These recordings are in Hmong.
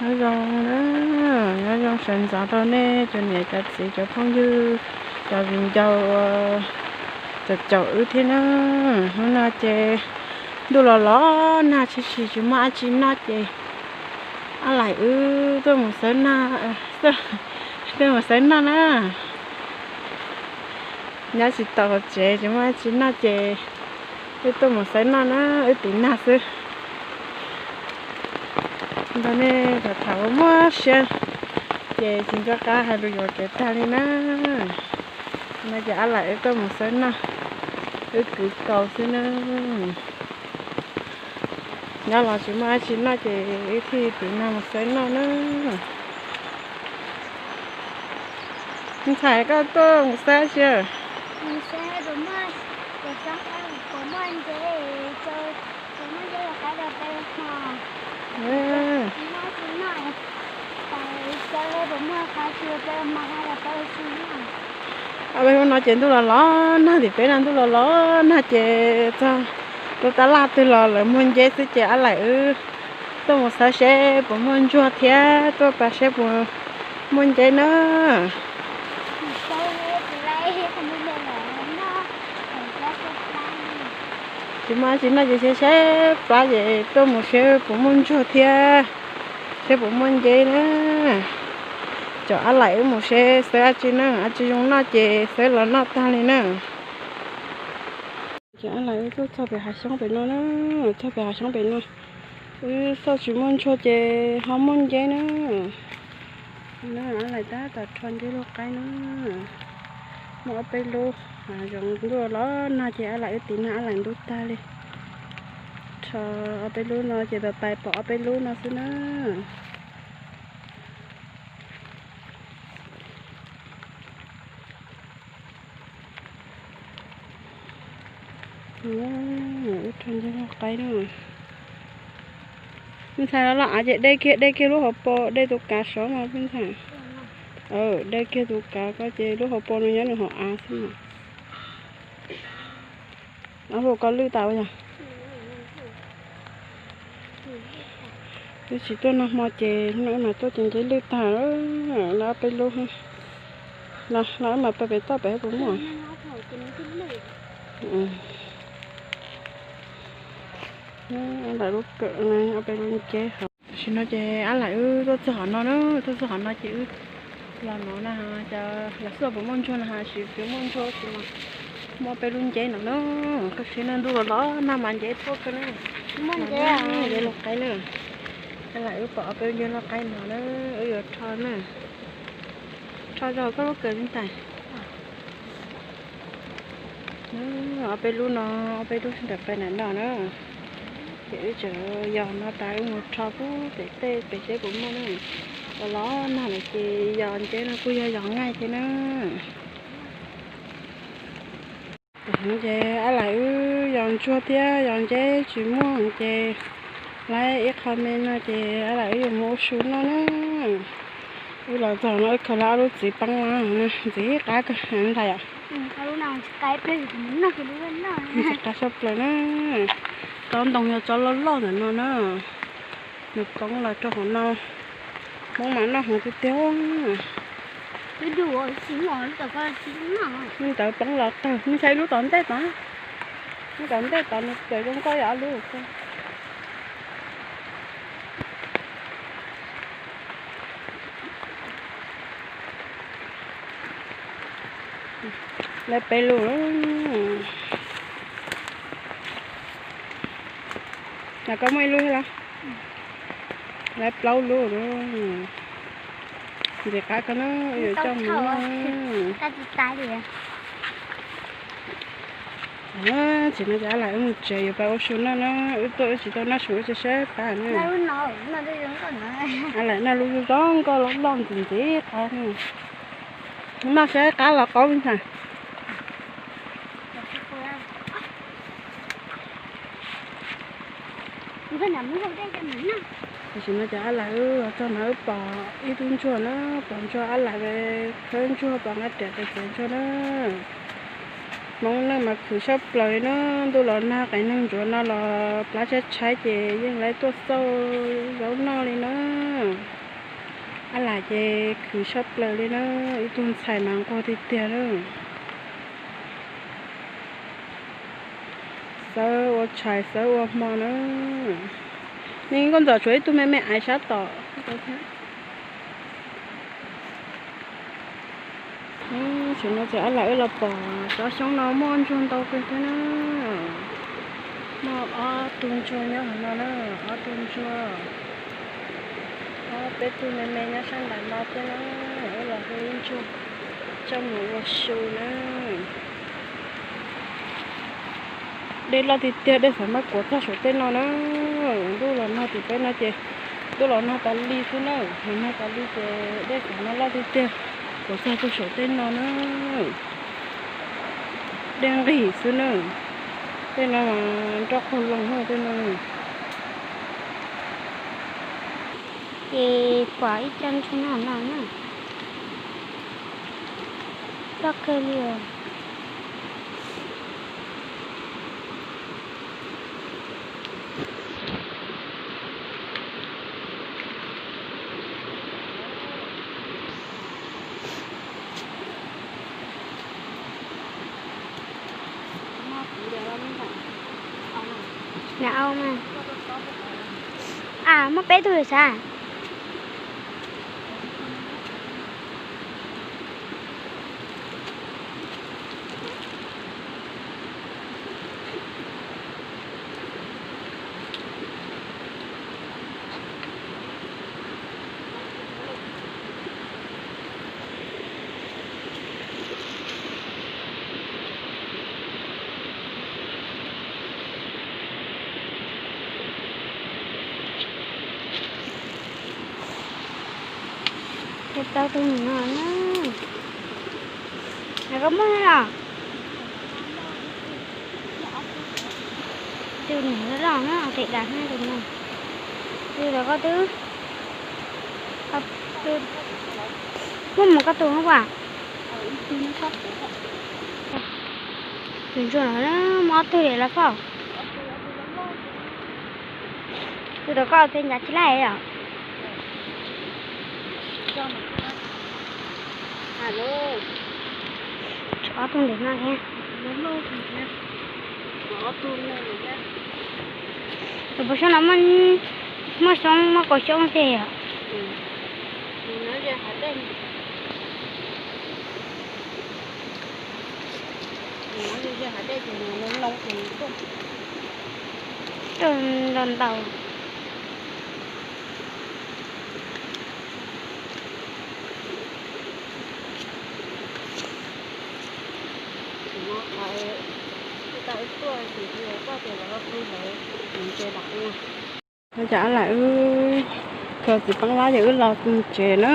Nyob zoo na, nyob zoo sawv ntxov rau nej cov niam cov txiv cov phooj ywg, cov viv ncaus uas caum caum wb thiab na. Hnub no ces ntuj los los nag tshis tshis tsis muaj dab tsi noj ces Ab Laim wb tuaj mus xawb noj, tuaj mus xawb noj na. Nyob tsis tau hauv tsev tsis muaj dab tsi noj ces wb tuaj mus xawb noj na, wb tiv nag xwb. Nrog nej tham tham ua muaj siab ces tsis nco qab hais lus yuam kev tag li na. No ces Ab Laim wb tuaj mus xawb noj, wb kwv kaus xwb na. Nyob los tsis muaj dab tsi noj ces wb thiaj tiv nag mus xawb noj na. Ntxhais, koj tuaj mus xawb tsi? Ob peb hnub no ces ntuj los los nag tim peb no, ntuj los los nag ces txog rau tab laj twg los lawv muag nceb xwb ces Ab Laim wb tuaj mus xawb seb puas muaj ntsuag thiab tuaj pab seb puas muaj nceb na. Tsis muaj dab tsi noj ces seb seb plab ces tuaj mus seb puas muaj ntsuag thiab seb puas muaj nceb na. Caum Ab Laim wb mus seb xawb dab tsi na, dab tsi zoo noj ces xawb los noj tag li na. Ces Ab Laim wb tuaj txog pem hav xyoob pem no na, txog pem hav xyoob pem no, wb xauj tsis muaj ntsuag ces ho muaj nceb na. Ab Laim tab tom rho nceb luaj qaib na. Muaj ob peb lub, zoo ntuj los nag ces Ab Laim wb tiv nag Ab Laim ntub tag li. Rho ob peb lub no ces pais pais pom ob peb lub no xwb na. Wb rho nceb luaj qaib na. Peb ntxhais los los av ces de kiag, de kiag lub hauv paus, de tus kav saud mas peb ntxhais. De kiag tus kav ko ces lub hauv paus no nyob nws hauv av xwb mas. Ob lub ko lwj tas yog. Wb tsis tuaj nag hmo ces no wb mas tuaj ces nceb lwj tag. Los ob peb lub, los wb mas pais pem toj pem puas muaj. Lawv lub kawm, ob peb lub nceb hauv. Tam sim no ces Ab Laim wb tuaj txog qhov no na, tuaj txog qhov no ces wb los no na, cas lawv xauj puas muaj ntsuag no, tab sis tsis muaj ntsuag tab sis mas muaj ob peb lub nceb no na. Koj saib na, ntuj los los nag mas nceb tuaj kawg na. Nceb luaj qaib na. Ab Laim wb pom ob peb lub nceb luaj qaib no na, wb yuav rho na. Rho rau koj lub kawm li ntag. Ob peb lub no, ob peb lub sawv daws pais nram no na. Ces wb tseem yos no tas wb mus rho pub pem tej pem seb puas muaj na. Los los nag lawm ces yos nceb no kuj yog yos nqaij thiab na. Tam sim no ces Ab Laim wb yos ntsuag thiab yos nceb tsis muaj ces lawv ib qho me no ces Ab Laim wb yuav mus ua su noj na. Wb los txog no wb khaws lawv ob lub txiv peeb los ntxiv qab kawg ntag yom. Ntxiv qab tshaj plaws na. Tsob ntoo yog tsob loj loj ntawm no na. Nws poob los rau hauv no. Hmoob mas noj heev tiag tiag. Lub ntawd poob los tawg, nws xyov lub tom ntej tod. Lub tom ntej tod nws tawm zoo nkauj yog ob lub. Lawv peb lub. Los koj muaj ib lub thiab los? Lawv plaub lub. Ntxiv qab ko na, yuav coj mus noj. Tam sim no ces Ab Laim wb mus tsev yuav pais ua su noj na, wb tuaj wb tsis tau noj su wb tseem sab pab na. Ab Laim noj lub zoo nkauj loj loj ntxiv ntxiv qab na. Noj sab qab los qaub ntag. Tam sim no ces Ab Laim wb los txog no wb pom ib tug ntsuag na, pom ntsuag Ab Laim khawb ntsuag pom nqa riam pes tsev ntsuag na. Hmoob neej mas khwv tshaj plaws li na, ntuj los nag qias neeg ntsuav no los plab tshaib tshaib ces yeej lawv tuaj xauj zaub noj li na. Ces khwv sab plaws li na, ib tug ntxhais mas nquag tiag tiag na. Xawb ua tshais xawb ua hmo na. Nws nkauj ntxawm tshuav ib tug me me aiv sab tom. Tam no ces ob lam wb los pom tsob xyoob no muaj ntsuag ntau kawg thiab na. Muaj ob tug ntsuag nyob hauv no na, ob tug ntsuag. Ob peb tug me me nyob sab nram no thiab na. Wb los hu ib ntsuag coj mus ua su na. Dej loj tiag tiag, dej xav muab kuav txog saum tej no na. Ntuj los nag tim peb no ces ntuj los nag tas li xwb na, los nag tas li ces dej xav muab loj tiag tiag, kuav txog saum tej no na. Dej nqig xwb na, tej no mas nroj qaug loo tej no. Ces pom ib co ntsuag no no na, loj kawg li os. Nram au mas. A, muaj peb tug sav. Tau tus no na. Koj muaj los? Tus niam loj loj na, tes dav na tus no. Tus los koj twb muaj mus koj tus no as? Tus ntsuag no muaj ob tug li los koj. Tus tom koj tes ncav tsis laij os. Tshuav ob tug ntawm no thiab. Tus pos xyoob no muaj xyoob, muaj kaum xyoob tiag yom. Rau ntau ntau. Cov ab lam wb kho txiv peeb lab ces wb los tsev na.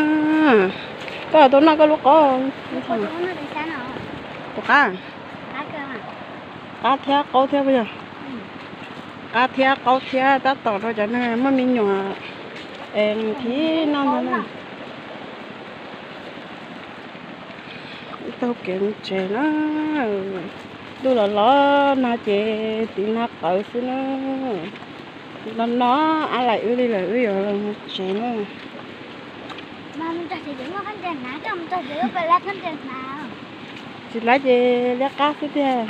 Koj tau noj koj lub qaub. Tus qab, qab thiab qaub thiab puas yog? Qab thiab qaub thiab tab tom rau cov neeg muaj me nyuam es thiab noj ntag na. Taug kev mus tsev na. Ntuj los los nag ces tiv nag qawv xwb na. Los no ab lam wb li lawm wb yuav los mus tsev na. Tsis laib ces liab qab xwb tiag.